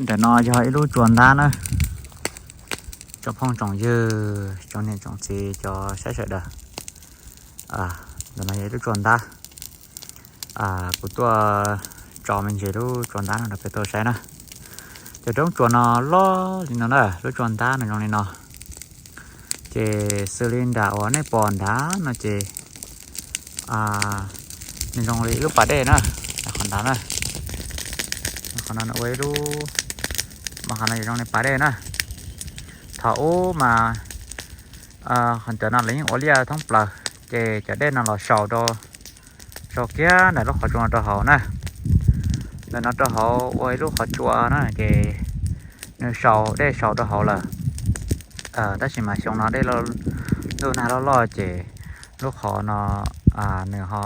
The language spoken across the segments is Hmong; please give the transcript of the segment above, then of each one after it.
Ntawm no yog ib lub tsua ntab na, tsoom phooj tsoom ywg, tsoom niam tsoom txiv, cov saib sawv daws. Ntawm no yog ib lub tsua ntab. Kuv tuaj tso me ntsis lub tsua ntab no rau peb tau saib na. Cov roob tsua no loj li no na, lub tsua ntab no zoo li no. Ces xws li nram uas nej pom nrad no ces nws zoo li ib lub pas dej na, qhov nrad na. Qhov no ua ib lub, mas qhov no zoo li pas dej na. Thaum ub mas qhov ntawm no lawv yeej ua liaj thoob plaws, ces cov dej no los sau rau, sau kiag ntawm lub qhov tsua no rau hauv na. Ntawm no rau hauv ua ib lub qhov tsua na, ces nws sau dej sau rau hauv lawm. Tab sis mas xyoo no dej, ntuj nag loj loj ces lub qhov no nws ho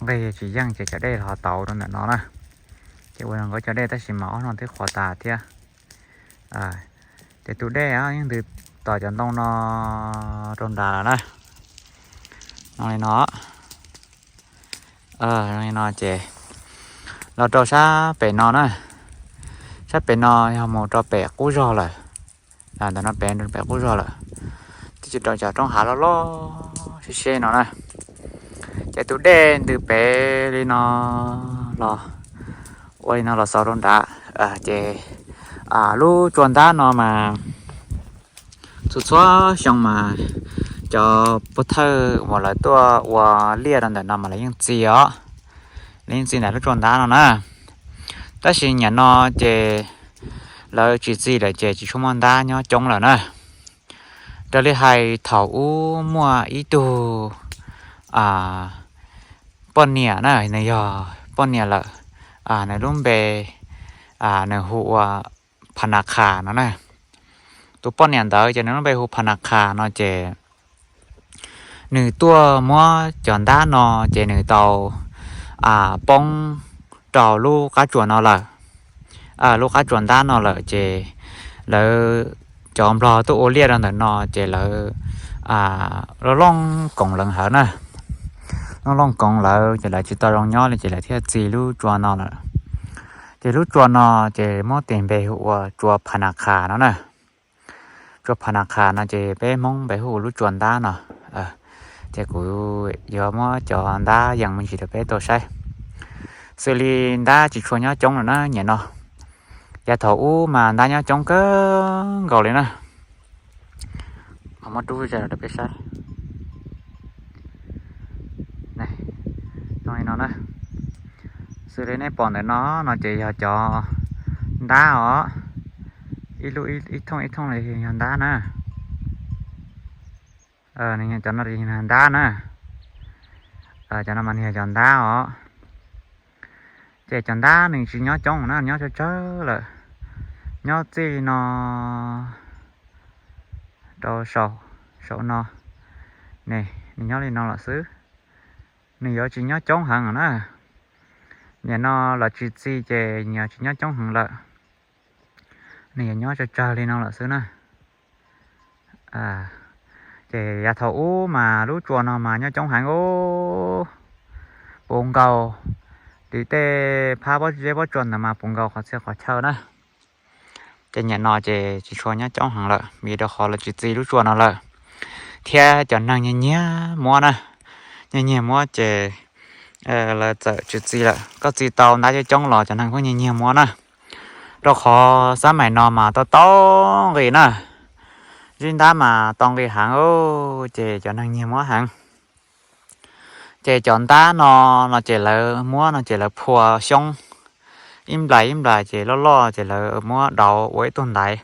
nqig tsis yeej ces cov dej ho tauv rau ntawm no na. Ces ua zoo nkauj cov dej tab sis mas ob no twb qhuav tas thiab. Ces tus dej yeej ntws tom cov ntoo no rau nrad lawm na. Zoo li no, zoo li no ces los rau sab pem no na. Sab pem no yog mus rau pem qub zog lawm. Ntawm no pem rau pem qub zog lawm, twb tsis rau cov roob hav loj loj seb seb no na. Ces tus dej ntws pem li no los, ua li no los xaus rau nrad. Ces lub tsua ntab no mas txhua txhua xyoo mas cov pov thawj uas lawv tuaj ua liaj rau ntawm no mas lawv yeej txi os, lawv yeej txi ntawm lub tsua ntab no na. Tab sis niaj no ces lawv tsis txi lawm ces tsis tshua muaj ntab nyob coob lawm na. Raws li hais thaum ub muaj ib tug poj niam na, nws yog poj niam lawm, nws lub npe nws hu ua Pha Na Kha no na. Tus poj niam ntawd ces nws lub npe hu Pha Na Kha no ces nws tuaj muab cov ntab no ces nws tau poob rau lub qab tsuas no lawm. Lub qab tsuas ntab no lawm ces lawv cov nplog tuaj ua liaj rau ntawm no ces lawv looj looj koov lawv hawv na. Looj looj koov lawv ces lawv tsis tau zoo nyob li ces lawv thiaj txi lub tsua no lawm. Ces lub tsua no ces muab tis npe hu ua tsua Pha Na Kha no na. Tsua Pha Na Kha no ces peb Hmoob peb hu lub tsua ntab no. Ces kuv yuav muab cov ntab yees me ntsis rau peb tau saib. Xws li ntab tsis tshua nyob coob lawm na niaj no. Yav thaum ub mas ntab nyob coob kawg nkaus li na. Muab rub zaj rau peb saib. Zoo li no na. Xws li nej pom ntawm no no ces yog cov ntab os. Ib lub ib thooj ib thooj li yog ntab na. Cov no yog ntab na. Cov no mas nws yog cov ntab os. Ces cov ntab nws tsis nyob coob na, nyob tsawg tsawg lawm. Nyob txij li no rau saum, saum no ne, nws nyob li no lawm xwb. Nws yuav tsis nyob coob heev na. Niaj no lawv tsis txi ces nws yuav tsis nyob coob heev lawm. Nws yuav nyob tsawg tsawg li no lawm xwb na. Ces yav thaum ub mas lub tsua no mas nyob coob heev os. Puv nkaus, tim tej phab pob zeb pob tsua ntawd mas puv nkaus qhov txhia qhov chaw na. Ces niaj no ces tsis tshua nyob coob heev lawm vim rau qhov lawv tsis txi lub tsua no lawm. Thiab cov neeg nyiag nyiag muab na, nyiag nyiag muab ces lawv txawm tsis txi lawm. Koj txi tau ntab coob coob los cov neeg kuj nyiag nyiag muab na. Rau qhov xab maim no mas tau tau nqi na, zib ntab mas tau nqi heev, ces cov neeg nyiag muab heev. Ces cov ntab no, no ces lawv muab no ces lawv phua xyoob ib nplais ib nplais ces loj loj ces lawv muab dauv ua ib tug ntaiv,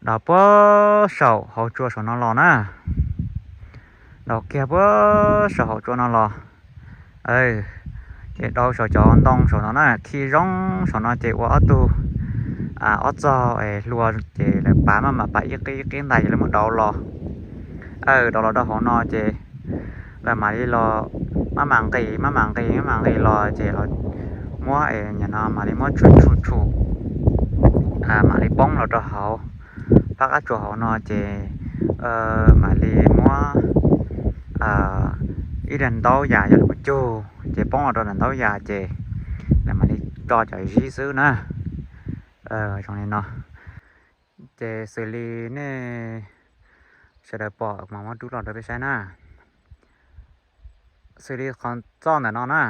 dauv puag saum hauv tsua saum no los na. Dauv kiag puag saum hauv tsua no los, ces dauv saum cov ntoo saum no na, khi zoo saum no ces ua ob tug, ob txog hlua ces lawv pav maj mam pav ib qib ib qib ntais ces lawv muab dauv los. Dauv los rau hauv no ces lawv mam li los, maj mam nqis maj mam nqis maj mam nqis los ces los muab, niaj no mam li muab tshum tshum tshum, mam li poob los rau hauv phab qab tsua hauv no ces mam li muab ib daim ntaub yas yog lawv cug ces poob los rau daim ntaub yas ces lawv mam li tso cov zib xwb na. Zoo li no, ces xws li nej sawv daws pom mas muab rub los rau peb saib na. Xws li qhov txoj ntawm no na,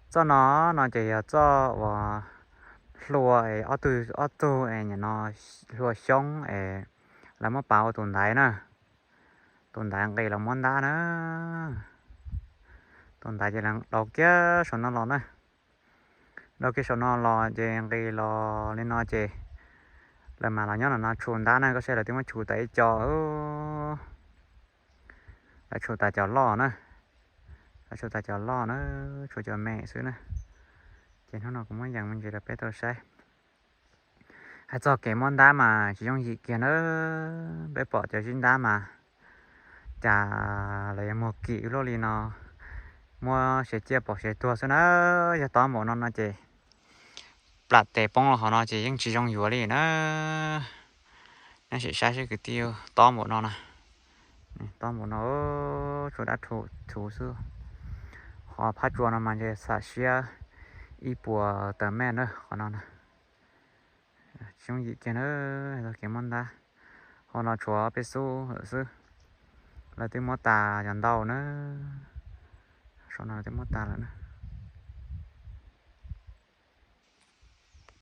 txoj no, no ces yog txoj uas hlua es ob tug, ob tug es nim no hlua xyoob es lawv muab pav ua tus ntaiv na. Tus ntaiv nqis los muab ntab na. Tus ntaiv ces lawv daus kiag saum no los na. Daus kiag saum no los ces nqis los li no ces lawv mam los nyob no no tshum ntab na. Koj saib lawv twb muab tshum tas ib co. Lawv tshum tas cov loj na. Lawv tshum tas cov loj na, tshuav cov me xwb na. Ces hnub no kuv muab yees me ntsis rau peb tau saib. Hais txog kev muab ntab mas tsis yooj yim kiag na. Peb pom cov zib ntab mas cas lawv yuav muag kim ib luaj li no, muab siav ciaj pom siav tuag xwb na. Yog tob npaum no no ces plam tes poob los hauv no ces yeej tsis zoo yuav li na. Nej sim saib seb kwv tij, tob npaum no na. Tob npaum no, tshuav dab thuv xwb. Qhov phab tsua no mas ntshe xam siab ib puas tawm mev na qhov no na. Tsis yooj yim kiag na, txoj kev muab ntab. Hauv no tshuav peb xub lawm xwb. Lawv twb muab tas cov ntau na. Saum no lawv twb muab tas lawm na.